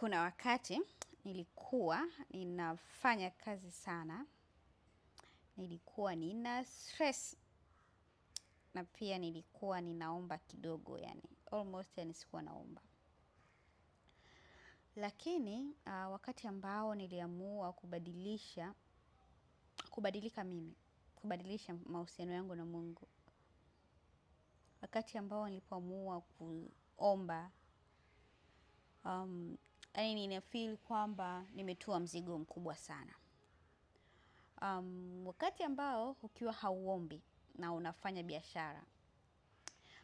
Kuna wakati nilikuwa ninafanya kazi sana, nilikuwa nina stress na pia nilikuwa ninaomba kidogo yani, almost yani sikuwa naomba. Lakini wakati ambao niliamua kubadilisha, kubadilika mimi, kubadilisha mahusiano yangu na Mungu. Wakati ambao nilipoamua kuomba, yani ninafeel kwamba nimetua mzigo mkubwa sana. Wakati ambao ukiwa hauombi na unafanya biashara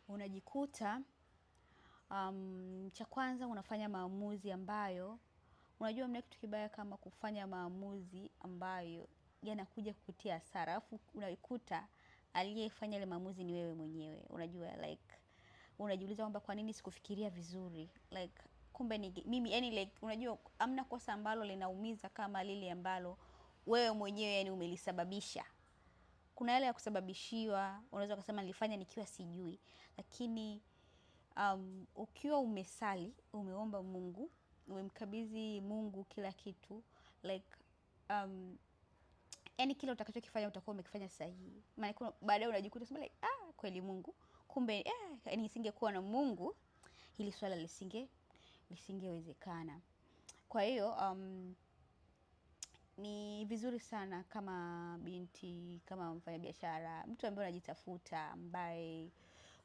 unajikuta, cha kwanza unafanya maamuzi ambayo unajua hamna kitu kibaya kama kufanya maamuzi ambayo yanakuja kukutia hasara alafu unaikuta aliyefanya yale maamuzi ni wewe mwenyewe. Unajua like, unajiuliza kwamba kwa nini sikufikiria vizuri. Like, kumbe ni mimi, yani like, unajua hamna kosa ambalo linaumiza kama lile ambalo wewe mwenyewe yani umelisababisha. Kuna yale ya kusababishiwa, unaweza ukasema nilifanya nikiwa sijui. Lakini ukiwa umesali, umeomba Mungu, umemkabidhi Mungu kila kitu, like, yani kila utakachokifanya utakuwa umekifanya sahihi. Maana baadaye unajikuta sema like, ah, kweli Mungu, kumbe yani nisingekuwa na Mungu hili swala lisingewezekana. Kwa hiyo ni vizuri sana kama binti, kama mfanyabiashara, mtu ambaye unajitafuta, ambaye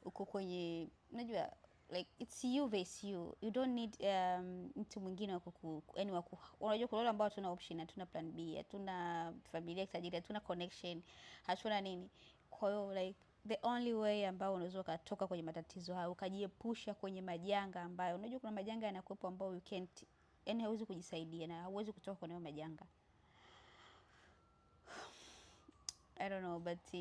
uko kwenye, unajua like it's you versus you. You don't need mtu mwingine wa kuku, yani wa ku, unajua kuna wale ambao hatuna option, hatuna plan B, hatuna familia tajiri, hatuna connection, hatuna nini. Kwa hiyo like the only way ambao unaweza ukatoka kwenye matatizo hayo, ukajiepusha kwenye majanga ambayo, unajua kuna majanga yanakuwepo ambayo you can't, yani hauwezi kujisaidia na hauwezi kutoka kwenye majanga. I don't know, but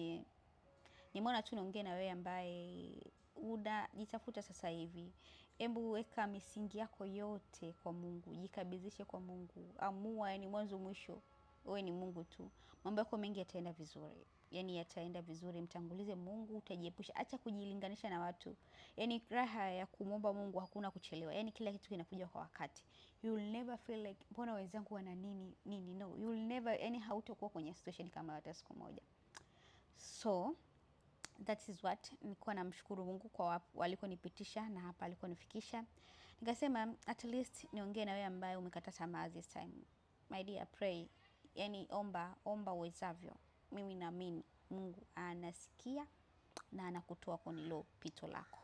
nimeona tu niongee na wewe ambaye unajitafuta sasa hivi. Hebu weka misingi yako yote kwa Mungu, jikabidhishe kwa Mungu, amua yani mwanzo mwisho wewe ni Mungu tu. Mambo yako mengi yataenda vizuri. Yani yataenda vizuri, mtangulize Mungu, utajiepusha. Acha kujilinganisha na watu. Yani raha ya kumwomba Mungu hakuna kuchelewa. Yani kila kitu kinakuja kwa wakati. You will never feel like mbona wenzangu wana nini nini. No, you will never, yani hautakuwa kwenye situation kama hata siku moja. So that is what nilikuwa namshukuru Mungu kwa walikonipitisha na hapa alikonifikisha. Nikasema at least niongee na wewe ambaye umekata tamaa this time. My dear, pray. Yani omba, omba uwezavyo. Mimi naamini Mungu anasikia na anakutoa kwenye hilo pito lako.